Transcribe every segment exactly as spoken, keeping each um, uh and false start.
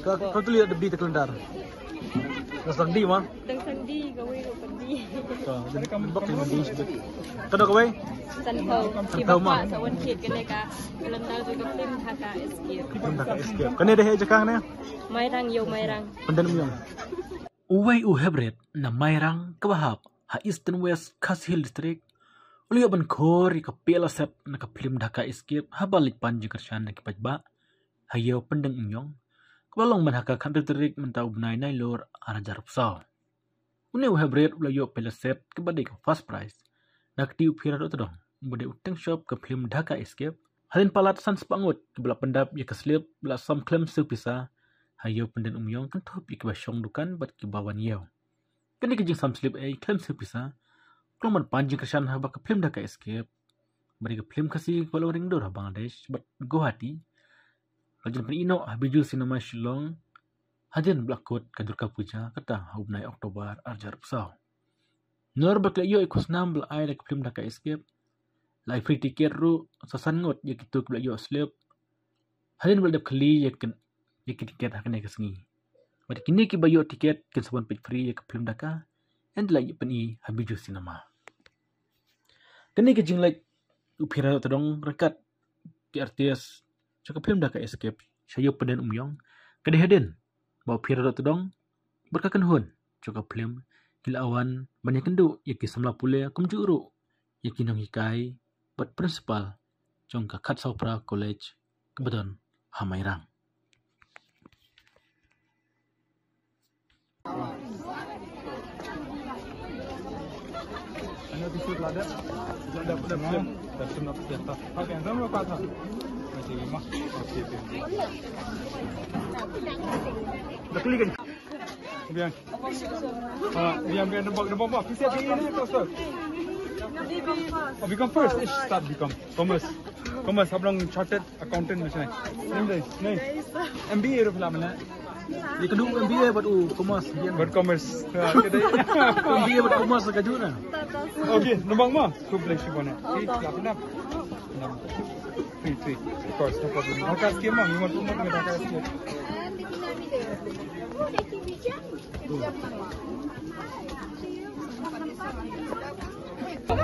Ka, ka tu lihat debi te kalendar. Ka sang di ma. Dang sang di, kawei ruh pynti. Ka, jadi kam bak lima di. Ka da kawei? San phew. San phew ma. Sa wan kit kane ka kalendar jong ka film Dhaka Escape. Film Dhaka Escape. Kane da he jaka ne? Mairang, ïew Mairang. Pyndan Umïong. Uwei u Hebret na Mairang kaba hap ha Eastern West Khasi Hills District u la ïoh ban khor ïa ka pela set na ka film Dhaka Escape haba leit pan jingkyrshan na ki paidbah ha ïew Pyndan Umïong, kaba long man ha ka khatar tarik mynta u bnai Nailur ar hajar arphew saw. Une u Hebret u la ïoh pela set kaba dei ka first prize na kti u Phira Dohtdong uba dei u teng shop ka film Dhaka Escape. Hadien palat san spah ngut kiba la pyndap ïa ka slip ba la sam khlem siew pisa ha ïew Pyndan Umïong kynthup ïa kiba shong dukan bad kiba wan ïew. Kane ka jingsam slip ei khlem siew pisa ka long ban pan jingkyrshan haba ka film Dhaka Escape, ba dei ka film Khasi kaba la ring dur ha Bangladesh bad Guwahati, la jan pyni noh ha Bijou Cinema Shillong hadien ba la kut ka Durga Puja, kata ha u bnai October ar hajar arphew saw. Nalor ba ki la ïoh ïa ka khusnam ba la ai da ka film Dhaka Escape, la ai free ticket ruh sa san ngut ïa kito kiba la ïoh slip. Hadien ba la dep khylli ïa ki, ïa ki ticket ha kane ka sngi. Bad kine kiba ïoh ticket kin sa wan peit free ïa ka film Dhaka, ynda la ïoh pyni ha Bijou Cinema. Kane ka jingleit u Phira Dohtdong ryngkat ki artist jong ka film Dhaka Escape sha ïew Pyndan Umïong ka dei hadien ba u Phira Dohtdong bad ka kynhun jong ka film ki la wan ban ïakynduh ïa ki samla pule kumjuh ruh ïa ki nonghikai bad principal jong ka Khadsawphra College kaba don ha Mairang. Bien. Ah, bien, bien, de bon, de bon, bon. Puis c'est bien, bien, bien, bien. Oh, become first. Ish, start become. Commerce. Commerce, hablong chartered accountant macam ni. Ni, ni. M B A ruh pula mana? Dia kedua M B A buat, oh, commerce. Buat commerce. Ha, kedai. M B A buat commerce ka juna. Okay, nombor mo. Two place you want. Okay, stop enough. Three, three. Of course, no problem. Dhaka Escape mo, you want to know Dhaka Escape.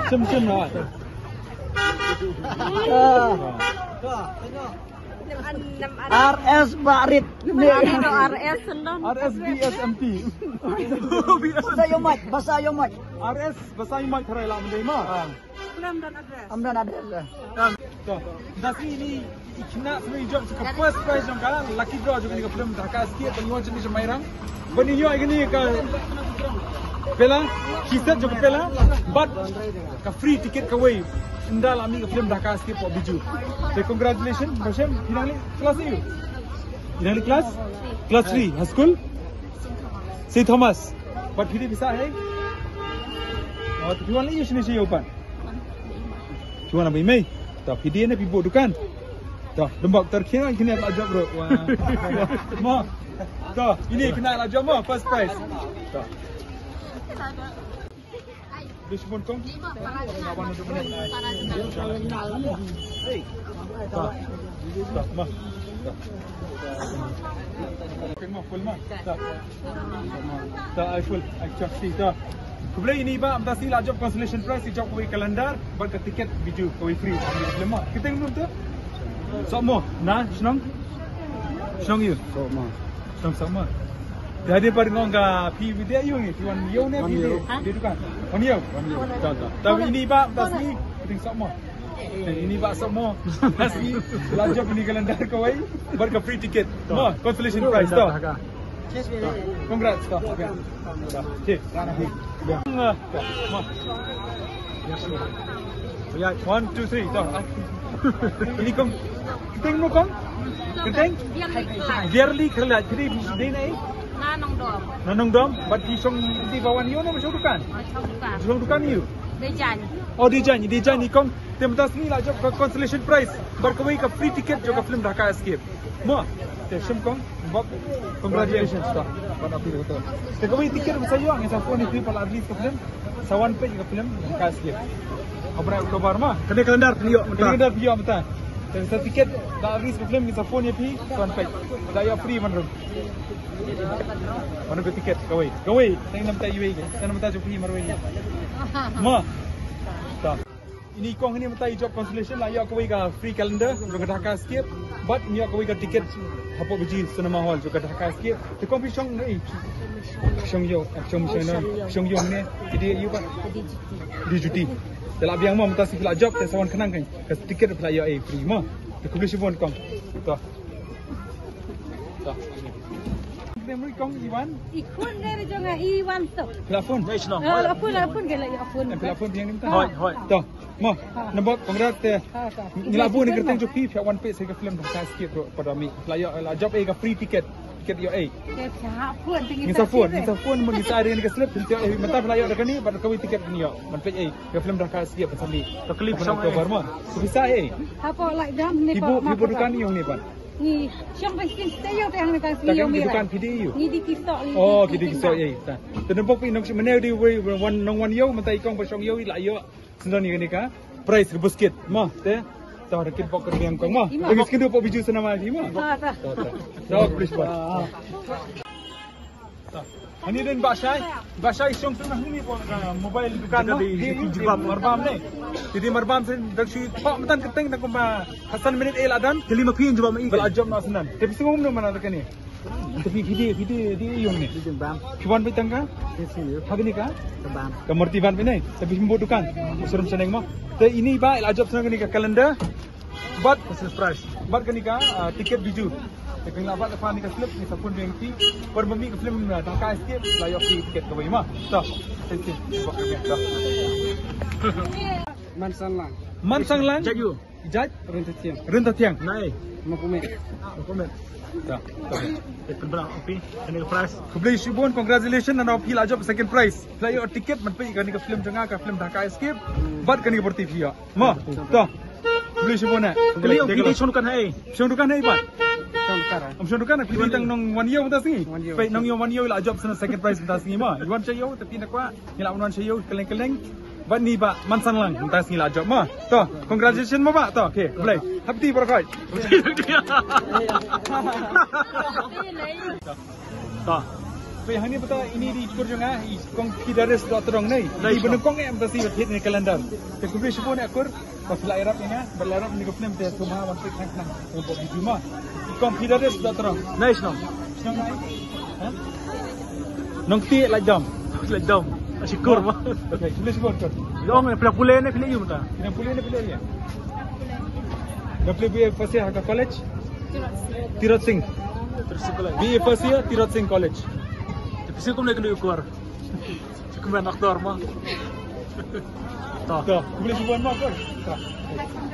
Sim, sim, no. R S Barit. R S sendon. R S B S M T. Basa yo mic, basa yo mic. R S basa yo mic, tharai la mendai ma. Amdan address. To, da sngi ini i khynnah sngewbha jop ka first prize jong ka lucky draw jong ka film Dhaka Escape ban wan jong ka Mairang. Ban ïoh ïa kane ka pela, ki set jong ka pela, bad ka free ticket kawei. Ynda la mih ka film Dhaka Escape hapoh Bijou. Te congratulations, Bashem, phi nang leh class eight. Phi nang leh class? Class three, high school? Saint Thomas. Bad phi dei pisa, hey? Oh, phi wan leh ïa shini shi ïa u pan. Phi wan leh mei. To, phi dei ne phi buh dukan. To, dembak ter kina kina la jop bro. Wah. Mo. To, ini kena la jop mo, first prize. To. Dei shibun kong. Ta. Ta, ma. Ta. Keng ma, full ma. Ta. Ta, ai full, ai chak si, ta. Khublei ini ba, mynta sngi la jop consolation prize, i jop kawei calendar, bad ka ticket Bijou, kawei free. Lem ma. Kita yang belum tu? Sok mo, na, shnong? Shnong ïa u? Sok mo. Shnong Sok mo. Ïa dei pat ngong ka phi Widya ïa u ngi, phi wan ïa u ne phi dei, dei dukan. Wan ïa u. Wan ïa u. Ta, ta. Ta ini ba, ta sini, phi dei Sok mo. Ini ba Sok mo. Ta sini, la jop ini calendar kawei, bad ka free ticket. Mo, consolation prize, to. Congrats, to. Okay. Okay. Mo. One, two, three, to. Ini kong. Kyrteng mo kong? Kyrteng? Biarli Kharlait. Kyrteng dei na ei? Na Nongdom. Na Nongdom? Bad phi shong dei ba wan ïa u ne ba shong dukan? Shong dukan. Shong dukan ïa u? Dei jan. Oh, dei jan, dei jan i kong. Te mynta sngi la jop ka consolation prize. Bad kawei ka free ticket jong ka film Dhaka Escape. Mo. Te shim kong. Bad congratulations to. Bad happy to. Te kawei ticket ba sa ïoh ngi sa phone ïa phi pat la release ka film. Sa wan peit ka film Dhaka Escape. Abra October ma. Kane calendar phi ïoh mynta. Kane calendar phi ïoh mynta. Sa tiket da ris ka film ngi sa phone ïa phi, tuan peit. Da ïa free man rum. Mana ka tiket kawei. Kawei, tang nam ta iwei ke. Tang nam ta ju phi marwei. Ma. Ta. Ini kong ini mynta i job consolation la ïoh kawei ka free calendar jong ka Dhaka Escape. Bad ngi ïoh kawei ka tiket hapoh Bijou Cinema Hall jong ka Dhaka Escape. Te kong phi shong ne? Shong ïew, shong shong ne? Shong ïew ne? Jadi ïew ba? Di duty. Te la biang mo mynta sa phi la job te sa wan khnang kan. Ka tiket phi la ïoh ei free mo. Te khublei shibun kong. To. To. Memory kong Iwan. I khun ne jong nga Iwan to. Phi la phone? Dai shnong. Ah, la phone, la phone ke la ïa phone. Phi la phone biang ni mynta? Hoi, hoi. To. Mo, nampak congrats te. Ha, ha. Ngi la bun ni kyrteng jong phi, phi wan peit sa ka film Dhaka Escape bro, pada mi. La ïoh, la job ei ka free ticket. Ticket ïoh ei. Ngi sa phone, ngi sa phone, mo ngi sa ri ni ka slip, phi ïoh ei, mynta phi la ïoh da kane, bad kawei ticket phi ïoh. Man peit ei, ka film Dhaka Escape phi sa mi. To clip song ei. Cover mo. Phi sa ei. Hapoh Laitdom ni. Phi bu, phi bu dukan ïoh ni ban. Ngi shong ba shin te ïoh te hang ni kan shin ïoh mi dukan phi di ïoh. Ngi di kiso. Oh, ki di kiso ei. Te nang pok phi nong shi mane di wei wan nong wan ïoh mynta i kong ba shong ïoh i la ïoh. Sendon ïa kane ka prize ka basket mo te. To da kin pok ka biang kong mo. Ngi skin du pok Bijou Cinema di mo. To, to. To, please mo. Ani den ba shai, ba shai shong sung na huni pok mobile dukan mo. Di di marbam ne. Di di marbam sen dak shu pok matan kenteng dak kumba hasan minit ei la dan. Kali ma phi jubab ma i. Bal ajom na senan. Te phi sung um no mana dak ni. Te phi, phi di, phi di, di ïoh ne. Di bam. Phi wan peit tang ka? Phi si ïoh. Ha kane ka? Ka bam. Ka marti ban peit ne. Te phi mbo dukan. Surum seneng mo. Te ini ba ila jop seneng kane ka calendar. Bad ka surprise. Bad kane ka, ah, tiket Bijou. Te kane la bad ka ni ka slip ni sa phone biang phi. Par ba mi ka film, ah, Dhaka Escape la ïoh phi tiket kawei mo. To. Thank you. Mansanglang. Mansanglang. Jaju. Jait? Ryntathiang. Ryntathiang. Nai. Makumet. Makumet. Ya. Te pynbna phi, kane ka prize. Khublei shibun, congratulations, nano phi la jop second prize. Phi la ïoh ticket, man peit kane ka film jong nga, ka film Dhaka Escape. Bad kane ka party phi ïoh. Mo, to. Khublei shibun eh. Kali ong phi dei shong dukan hai. Shong dukan hai bad. Shong dukan. Am shong dukan, phi dei tang nong wan ïew mynta sngi. Wan ïew. Peit nong ïew wan ïew la jop second prize mynta sngi mo. Wan sha ïew, te phi na kwah. Ngi la wan sha ïew, kylleng kylleng. Bad ni ba Mansanglang, mynta sngi la jop mo. To, congratulations mo ba. To, okay, khublei. Happy birthday. To. Peit hangne bata ini di kur jong nga, i kong Fidaris Dr. Dong nei. Di benengkong em ta si ba thit ni calendar. Te khublei shibun eh kur. Pas la irap ina, ba la irap ni ka film te sum ha wan peit khang khang. Untuk di juma. I kong Fidaris Dr. Dong. Nice no. Shnong nai. Ha? Nongti Laitdom. Laitdom. Ashikur ma. Okay, khublei shibun kur. Long phi la pule ne phi la ïoh mynta. Phi la pule ne phi la ïoh. Nga pule B A first year ha ka college. Tirot Sing. Tirot Sing College. B A first year, Tirot Sing College. Te phi sngewbha kum ne kynduh ïa u kwar. Sngewbha kum ban actor mo. To. To, khublei shibun mo kur. To.